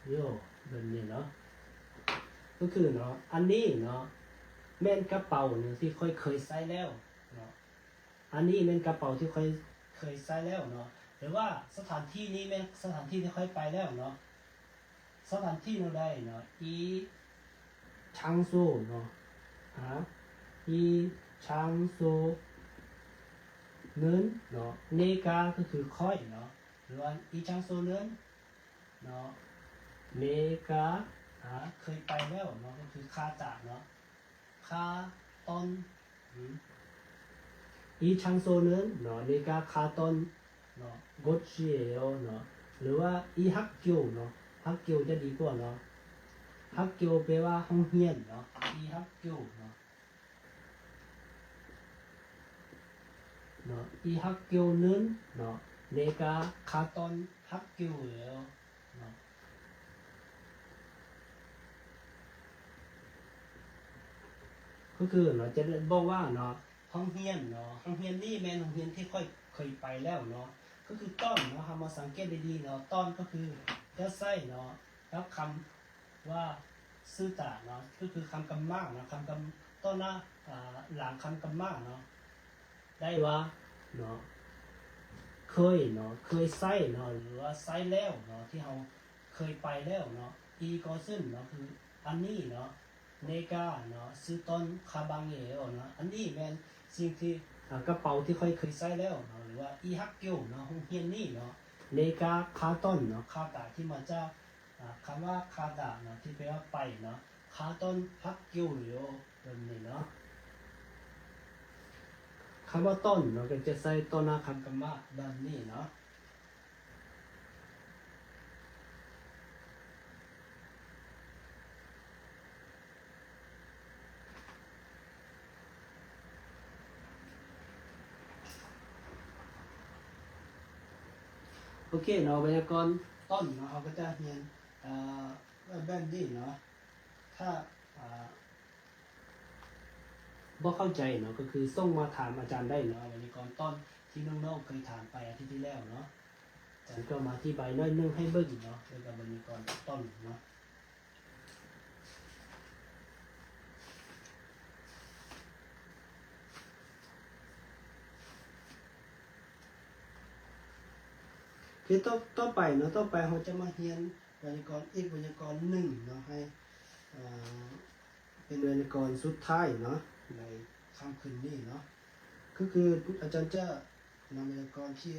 ໂຢ ແບບນີ້ເນາະ. ກໍຄືເນາະ ອັນນີ້ເນາະ ແມ່ນກະເປົາເນາະທີ່ຂ້ອຍເຄີຍໃຊ້ແລ້ວເນາະ, ອັນນີ້ແມ່ນກະເປົາທີ່ຂ້ອຍເຄີຍໃຊ້ແລ້ວເນາະ ຫຼືວ່າສະຖານທີ່ນີ້ແມ່ນສະຖານທີ່ທີ່ຂ້ອຍໄປແລ້ວເນາະ. ສະຖານທີ່ແນວໃດເນາະ, ອີ ທາງໂຊເນາະ, ອາ ອີ ທາງໂຊເນີນເນາະ, ເນກາກໍຄືຂ້ອຍເນາະ ຫຼືວ່າ ອີ ທາງໂຊເນີນເນາະ, ເນກາ ອາ ເຄີຍໄປແລ້ວເນາະ ກໍຄືຄາຕາເນາະ, ຄາຕອນ ອາ ອີທາງໂຊເນີນເນາະ, ເນກາຄາຕອນເນາະ, ໂກດເຊໂອເນາະ ຫຼືວ່າ ອີຮັກກິວເນາະ, ຮັກກິວຈະດີກວ່າເນາະ, ຮັກກິວແປວ່າໂຮງຮຽນເນາະ, ອີຮັກກິວເນາະ ເນາະ, ອີຮັກກິວເນີນເນາະ, ເນກາຄາຕອນຮັກກິວເນາະ. ກໍຄືເນາະ ຈະໄດ້ບອກວ່າເນາະ ໂຮງຮຽນເນາະ, ໂຮງຮຽນນີ້ແມ່ນໂຮງຮຽນທີ່ຂ້ອຍເຄີຍໄປແລ້ວເນາະ. ກໍຄືຕ້ອນເນາະ, ເຮົາມາສັງເກດດີໆເນາະ, ຕ້ອນກໍຄືຈະໃຊ້ເນາະ ກັບຄຳວ່າຊືຕາເນາະ, ກໍຄືຄຳກຳມາເນາະ, ຄຳກຳ ຕໍ່ໜ້າ ອາ ຫຼັງຄຳກຳມາເນາະ. ໄດ້ວ່າເນາະ ເຄີຍເນາະ, ເຄີຍໃຊ້ເນາະ ຫຼືວ່າໃຊ້ແລ້ວເນາະ, ທີ່ເຮົາເຄີຍໄປແລ້ວເນາະ. ອີກອດຊຶນເນາະ ຄືອັນນີ້ເນາະ, ເນກາເນາະ ຊືຕອນຄາບັງເອໂອເນາະ, ອັນນີ້ແມ່ນສິ່ງທີ່ ອາ ກະເປົາທີ່ຂ້ອຍເຄີຍໃຊ້ແລ້ວເນາະ ຫຼືວ່າ ອີຮັກກິວເນາະ, ໂຮງຮຽນນີ້ເນາະ. ເນກາຄາຕອນເນາະ, ຄາຕາທີ່ມາຈາກ ອາ ຄຳວ່າຄາຕາເນາະ ທີ່ແປວ່າໄປເນາະ, ຄາຕອນຮັກກິວໂອ ແບບນີ້ເນາະ. ຄຳວ່າຕ້ອນເນາະ ກໍຈະໃຊ້ຕໍ່ໜ້າຄຳກຳມາແບບນີ້ເນາະ. ໂອເຄເນາະ, ໄວຍາກອນຕ້ອນເນາະ ເຮົາກໍຈະຮຽນ ເອີ ແບບນີ້ເນາະ. ຖ້າ ອາ ບໍ່ເຂົ້າໃຈເນາະ ກໍຄືສົ່ງມາຖາມອາຈານໄດ້ເນາະ ໄວຍາກອນຕ້ອນທີ່ນ້ອງໆເຄີຍຖາມໄປອາທິດທີ່ແລ້ວເນາະ. ອາຈານກໍມາອະທິບາຍໜ້ອຍໜຶ່ງໃຫ້ເບິ່ງເນາະ ກ່ຽວກັບໄວຍາກອນຕ້ອນເນາະ. ໂອເຄ ຕໍ່ ຕໍ່ໄປເນາະ ຕໍ່ໄປເຮົາຈະມາຮຽນໄວຍາກອນອີກໄວຍາກອນໜຶ່ງເນາະ ໃຫ້ ເປັນໄວຍາກອນສຸດທ້າຍເນາະ ໃນຄ່ຳຄືນນີ້ເນາະ ກໍຄືອາຈານຈະນຳໄວຍາກອນທີ່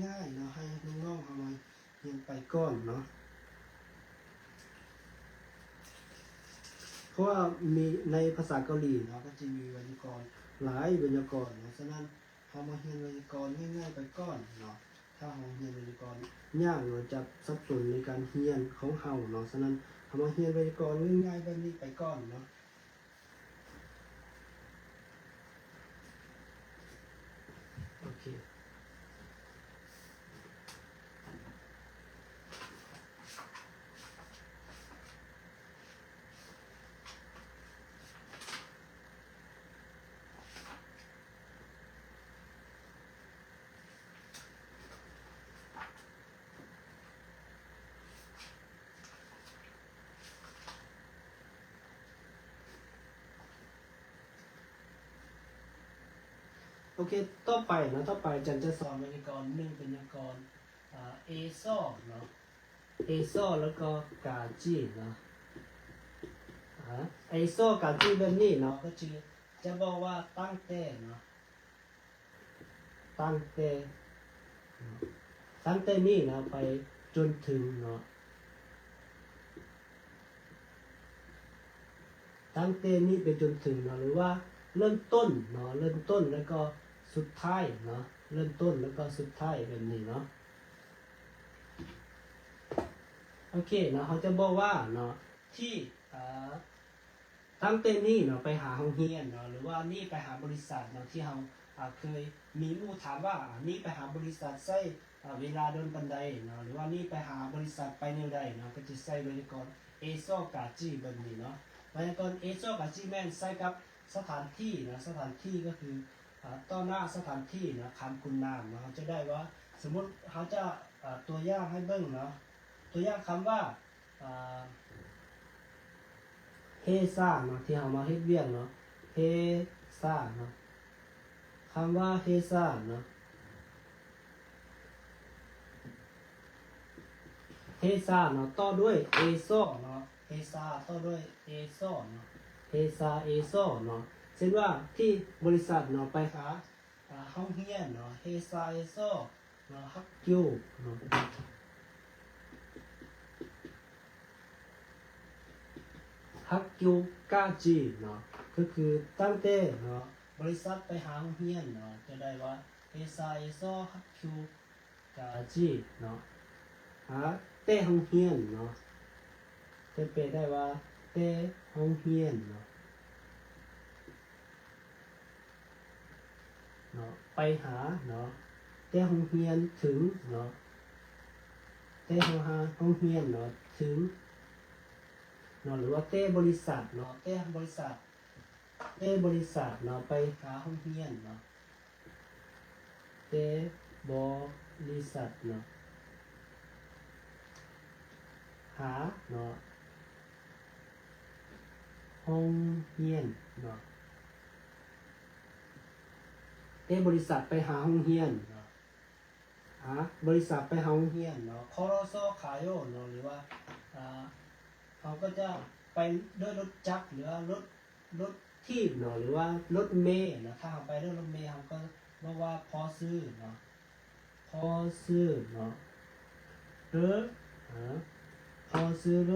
ງ່າຍໆເນາະ ໃຫ້ນ້ອງໆເຮົາມາຮຽນໄປກ່ອນເນາະ ເພາະວ່າມີໃນພາສາເກົາຫຼີເນາະ ກໍຈະມີໄວຍາກອນຫຼາຍໄວຍາກອນເນາະ ສະນັ້ນ ເຮົາມາຮຽນໄວຍາກອນງ່າຍໆໄປກ່ອນເນາະ ຖ້າເຮົາຮຽນໄວຍາກອນຍາກເນາະ ຈະສັບສົນໃນການຮຽນຂອງເຮົາເນາະ ສະນັ້ນ ເຮົາມາຮຽນໄວຍາກອນງ່າຍໆແບບນີ້ໄປກ່ອນເນາະ. ໂອເຄ ໂອເຄ ຕໍ່ໄປເນາະ ຕໍ່ໄປອາຈານຈະສອນໄວຍາກອນໜຶ່ງໄວຍາກອນ ອາ ເອຊໍເນາະ ເອຊໍແລ້ວກໍກາຈີເນາະ ອາ ເອຊໍກາຈີແບບນີ້ເນາະ ກໍຄືຈະບອກວ່າຕັ້ງແຕ່ເນາະ ຕັ້ງແຕ່ ຕັ້ງແຕ່ນີ້ເນາະ ໄປຈົນເຖິງເນາະ ຕັ້ງແຕ່ນີ້ໄປຈົນເຖິງເນາະ ຫຼືວ່າເລີ່ມຕົ້ນເນາະ ເລີ່ມຕົ້ນແລ້ວກໍສຸດທ້າຍເນາະ ເລີ່ມຕົ້ນແລ້ວກໍສຸດທ້າຍແບບນີ້ເນາະ. ໂອເຄເນາະ ເຮົາຈະບອກວ່າເນາະ ທີ່ ເອີ ຕັ້ງແຕ່ນີ້ເນາະ ໄປຫາໂຮງຮຽນເນາະ ຫຼືວ່ານີ້ໄປຫາບໍລິສັດເນາະ ທີ່ເຮົາ ອາ ເຄີຍມີໝູ່ຖາມວ່າ ອາ ນີ້ໄປຫາບໍລິສັດໃຊ້ ອາ ເວລາດົນປານໃດເນາະ ຫຼືວ່ານີ້ໄປຫາບໍລິສັດໄປແນວໃດເນາະ ກໍຈະໃຊ້ໄວຍາກອນເອຊໍກາຈີແບບນີ້ເນາະ. ໄວຍາກອນເອຊໍກາຈີແມ່ນໃຊ້ກັບສະຖານທີ່ເນາະ ສະຖານທີ່ກໍຄື ອາ ຕໍ່ໜ້າສະຖານທີ່ເນາະ ຄຳຄຸນນາມເນາະ ເຮົາຈະໄດ້ວ່າ ສົມມຸດເຮົາຈະ ອາ ຕົວຢ່າງໃຫ້ເບິ່ງເນາະ ຕົວຢ່າງຄຳວ່າ ອາ ເຮຊາເນາະ ທີ່ເຮົາມາເຮັດວຽກເນາະ ເຮຊາເນາະ ຄຳວ່າເຮຊາເນາະ ເຮຊາເນາະ ຕໍ່ດ້ວຍເອຊໍເນາະ ເຮຊາຕໍ່ດ້ວຍເອຊໍເນາະ ເຮຊາເອຊໍເນາະ ເຊັ່ນວ່າທີ່ບໍລິສັດເນາະ ໄປຫາ ອາ ໂຮງຮຽນເນາະ ເຮຊາເອຊໍເນາະ ຮັກກິວເນາະ ຮັກກິວກາຈີເນາະ ກໍຄືຕັ້ງແຕ່ເນາະ ບໍລິສັດໄປຫາໂຮງຮຽນເນາະ ຈະໄດ້ວ່າເຮຊາເອຊໍຮັກກິວກາຈີເນາະ ຫາແຕ່ໂຮງຮຽນເນາະ ຈະແປໄດ້ວ່າແຕ່ໂຮງຮຽນເນາະ ເນາະ ໄປຫາເນາະ ແຕ່ໂຮງຮຽນເຖິງເນາະ ແຕ່ໂຮງຮຽນເນາະ ເຖິງເນາະ ຫຼືວ່າແຕ່ບໍລິສັດເນາະ ແຕ່ບໍລິສັດ ແຕ່ບໍລິສັດເນາະ ໄປຫາໂຮງຮຽນເນາະ ແຕ່ບໍລິສັດເນາະ ຫາເນາະ ໂຮງຮຽນເນາະ ແຕ່ບໍລິສັດໄປຫາໂຮງຮຽນເນາະ ອາ ບໍລິສັດໄປຫາໂຮງຮຽນເນາະ ຄອຣອຊໍຂາໂຍເນາະ ຫຼືວ່າ ອາ ເຮົາກໍຈະໄປດ້ວຍລົດຈັກ ຫຼືວ່າລົດ ລົດຖີບເນາະ ຫຼືວ່າລົດເມເນາະ ຖ້າເຮົາໄປດ້ວຍລົດເມ ເຮົາກໍບອກວ່າພໍຊື້ເນາະ ພໍຊື້ເນາະ ເອີ ອາ ພໍຊື້ເນ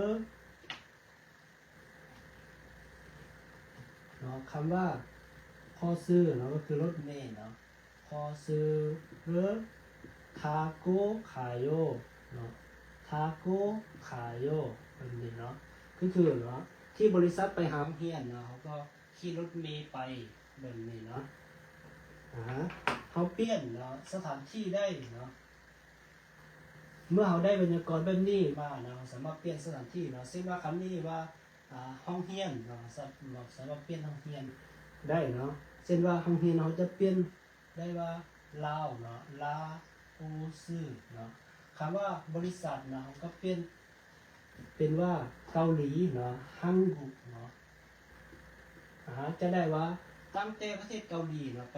າະ ຄຳວ່າພໍຊື້ເນາະ ກໍຄືລົດເມເນາະ ພໍຊື້ເນາະ ທາໂກຂາໂຍເນາະ ທາໂກຂາໂຍ ແບບນີ້ເນາະ ຄືຖືເນາະ ທີ່ບໍລິສັດໄປຫາໂຮງຮຽນເນາະ ເຮົາກໍຂີ່ລົດເມໄປແບບນີ້ເນາະ ອາ ເຮົາປ່ຽນເນາະ ສະຖານທີ່ໄດ້ເນາະ ເມື່ອເຮົາໄດ້ໄວຍາກອນແບບນີ້ມາເນາະ ເຮົາສາມາດປ່ຽນສະຖານທີ່ເນາະ ເຊັ່ນວ່າຄຳນີ້ວ່າ ອາ ໂຮງຮຽນເນາະ ສາ ເນາະ ສາມາດປ່ຽນໂຮງຮຽນ ໄດ້ເນາະ. ເຊັ່ນວ່າໂຮງຮຽນເຮົາຈະປ່ຽນໄດ້ວ່າລາວເນາະ ລາໂອຊື່ເນາະ. ຄຳວ່າບໍລິສັດເນາະ ເຮົາກໍປ່ຽນເປັນວ່າເກົາຫຼີເນາະ ຮັງກຸກເນາະ. ອາ ຈະໄດ້ວ່າຕັ້ງແຕ່ປະເທດເກົາຫຼີເນາະ ໄປ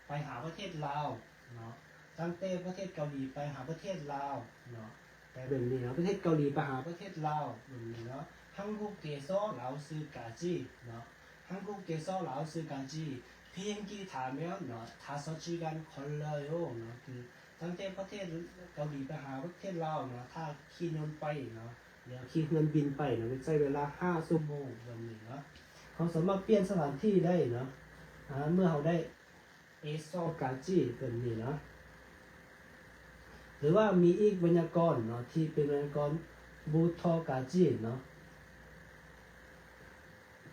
ໄປຫາປະເທດລາວເນາະ, ຕັ້ງແຕ່ປະເທດເກົາຫຼີໄປຫາປະເທດລາວເນາະ ແປແບບນີ້ເນາະ, ປະເທດເກົາຫຼີໄປຫາປະເທດລາວ ແບບນີ້ເນາະ. 한국에서 라오스까지ເນາະ, 한국에서 라오스까지 비행기 타면เนาะ 다섯 시간 걸려요เนาะ. ຄືຕັ້ງແຕ່ປະເທດເກົາຫຼີໄປຫາປະເທດລາວເນາະ ຖ້າຂີ່ຍົນໄປເນາະ ຫຼືຂີ່ເຮືອນບິນໄປເນາະ ໃຊ້ເວລາຫ້າຊົ່ວໂມງ ແບບນີ້ເນາະ. ເຮົາສາມາດປ່ຽນສະຖານທີ່ໄດ້ເນາະ ອາ ເມື່ອເຮົາໄດ້ 에서까지 ແບບນີ້ເນາະ. ຫຼືວ່າມີອີກໄວຍາກອນເນາະ ທີ່ເປັນໄວຍາກອນ 부터까지ເນາະ,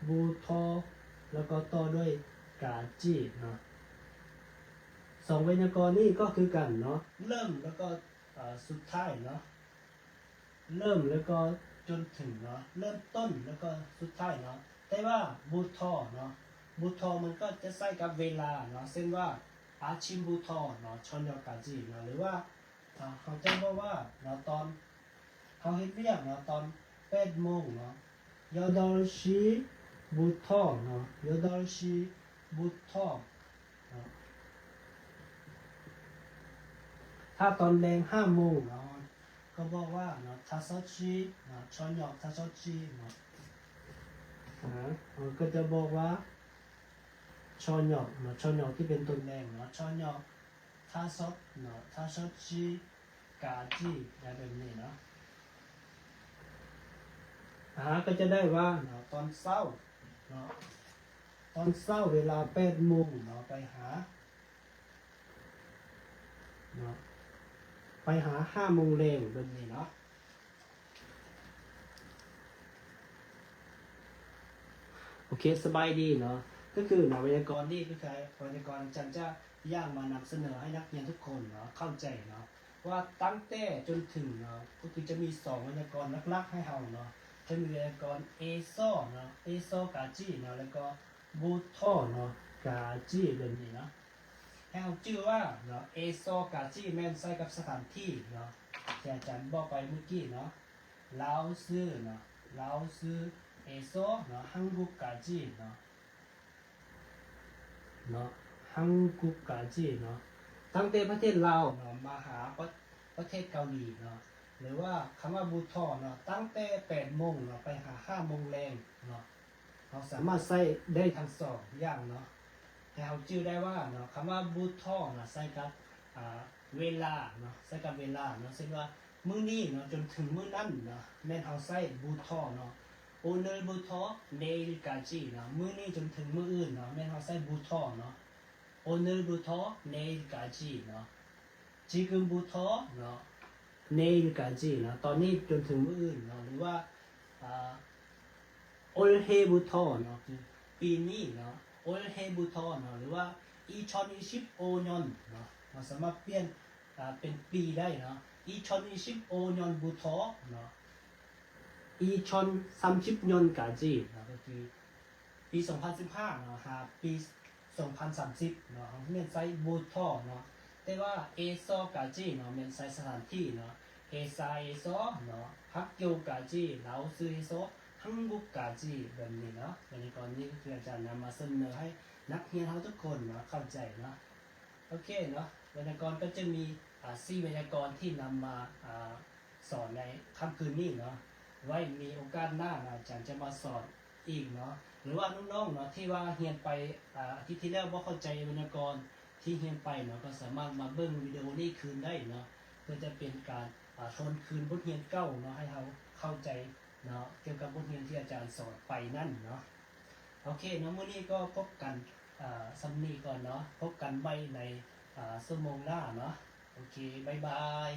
부터 ແລ້ວກໍຕໍ່ດ້ວຍ 까지ເນາະ. ສອງໄວຍາກອນນີ້ກໍຄືກັນເນາະ ເລີ່ມແລ້ວກໍ ເອີ ສຸດທ້າຍເນາະ. ເລີ່ມແລ້ວກໍຈົນເຖິງເນາະ, ເລີ່ມຕົ້ນແລ້ວກໍສຸດທ້າຍເນາະ. ແຕ່ວ່າ 부터ເນາະ, 부터 ມັນກໍຈະໃຊ້ກັບເວລາເນາະ, ເຊັ່ນວ່າ 아침부터เนาะ, 저녁까지เนาะ, ຫຼືວ່າ ເຮົາຈະບອກວ່າເນາະ ຕອນເຮົາເຮັດວຽກເນາະ ຕອນແປດໂມງເນາະ, 여덟 시부터ເນາະ, 여덟 시부터ເນາະ. ຖ້າຕອນແລງຫ້າໂມງເນາະ ກໍບອກວ່າເນາະ 다섯 시ເນາະ, 저녁 다섯 시ເນາະ. ອາ ເຮົາກໍຈະບອກວ່າ 저녁ເນາະ, 저녁 ທີ່ເປັນຕົ້ນແລງເນາະ, 저녁 다섯ເນາະ, 다섯 시까지 ໄດ້ແບບນີ້ເນາະ. ອາ ກໍຈະໄດ້ວ່າເນາະ ຕອນເຊົ້າເນາະ, ຕອນເຊົ້າເວລາແປດໂມງເນາະ ໄປຫາ ເນາະ ໄປຫາຫ້າໂມງແລງ ແບບນີ້ເນາະ. ໂອເຄ ສະບາຍດີເນາະ. ກໍຄືເນາະ ໄວຍາກອນນີ້ ກໍຄືໄວຍາກອນອາຈານຈະຢາກມານຳສະເໜີໃຫ້ນັກຮຽນທຸກຄົນເນາະ ເຂົ້າໃຈເນາະ ວ່າຕັ້ງແຕ່ຈົນເຖິງເນາະ ກໍຄືຈະມີສອງໄວຍາກອນຫຼັກໆໃຫ້ເຮົາເນາະ, ຈະມີໄວຍາກອນ 에서ເນາະ, 에서까지ເນາະ ແລ້ວກໍ 부터ເນາະ, 까지 ແບບນີ້ເນາະ. ໃຫ້ເຮົາຈື່ວ່າເນາະ 에서까지 ແມ່ນໃຊ້ກັບສະຖານທີ່ເນາະ ທີ່ອາຈານບອກໄປມື້ກີ້ເນາະ, 라오스ເນາະ, 라오스에서ເນາະ, 한국까지ເນາະ, 네, 한국까지ເນາະ, ຕັ້ງແຕ່ປະເທດລາວເນາະ ມາຫາປະ ປະເທດເກົາຫຼີເນາະ. ຫຼືວ່າຄຳວ່າ 부터ເນາະ ຕັ້ງແຕ່ແປດໂມງເນາະ ໄປຫາຫ້າໂມງແລງເນາະ. ເຮົາສາມາດໃຊ້ໄດ້ທັງສອງຢ່າງເນາະ. ໃຫ້ເຮົາຈື່ໄດ້ວ່າເນາະ ຄຳວ່າ 부터ເນາະ ໃຊ້ກັບ ອາ ເວລາເນາະ, ໃຊ້ກັບເວລາເນາະ. ເຊັ່ນວ່າ ມື້ນີ້ເນາະ ຈົນເຖິງມື້ນັ້ນເນາະ ແມ່ນເຮົາໃຊ້ 부터ເນາະ. 오늘부터 내일까지ເນາະ, ມື້ນີ້ຈົນເຖິງມື້ອື່ນເນາະ ແມ່ນເຮົາໃຊ້ 부터ເນາະ. 오늘부터 내일까지ເນາະ. 지금부터เนาะ, 내일까지เนาะ, ຕອນນີ້ຈົນເຖິງມື້ອື່ນເນາະ. ຫຼືວ່າ ອ່າ 올해부터เนาะ, ຄືປີນີ້ເນາະ, 올해부터เนาะ, ຫຼືວ່າ 이천이십오 년เนาะ, ເຮົາສາມາດປ່ຽນ ອ່າ ເປັນປີໄດ້ເນາະ, 이천이십오 년부터เนาะ, 이천삼십 년까지เนาะ, ກໍຄື ປີສອງພັນສິບຫ້າເນາະ ຫາປີສອງພັນສາມສິບເນາະ ເຮົາແມ່ນໃຊ້ 부터ເນາະ. ແຕ່ວ່າ 에서까지ເນາະ ແມ່ນໃຊ້ສະຖານທີ່ເນາະ, 회사에서ເນາະ, 학교까지, 라오스에서 한국까지 ແບບນີ້ເນາະ. ໄວຍາກອນນີ້ຄືອາຈານນຳມາສະເໜີໃຫ້ນັກຮຽນເຮົາທຸກຄົນເນາະ ເຂົ້າໃຈເນາະ. ໂອເຄເນາະ, ໄວຍາກອນກໍຈະມີ ອ່າ ສີ່ໄວຍາກອນທີ່ນຳມາ ອ່າ ສອນໃນຄ່ຳຄືນນີ້ເນາະ. ໄວ້ມີໂອກາດໜ້າເນາະ ອາຈານຈະມາສອນອີກເນາະ. ຫຼືວ່ານ້ອງໆເນາະ ທີ່ວ່າຮຽນໄປ ອາ ອາທິດທີ່ແລ້ວບໍ່ເຂົ້າໃຈໄວຍາກອນທີ່ຮຽນໄປເນາະ ກໍສາມາດມາເບິ່ງວິດີໂອນີ້ຄືນໄດ້ເນາະ ເພື່ອຈະເປັນການ ອາ ທວນຄືນບົດຮຽນເກົ່າເນາະ ໃຫ້ເຮົາເຂົ້າໃຈເນາະ ກ່ຽວກັບບົດຮຽນທີ່ອາຈານສອນໄປນັ້ນເນາະ. ໂອເຄເນາະ, ມື້ນີ້ກໍພົບກັນ ອາ ສ່ຳນີ້ກ່ອນເນາະ, ພົບກັນໃໝ່ໃນ ອາ ຊົ່ວໂມງໜ້າເນາະ. ໂອເຄ ບາຍບາຍ.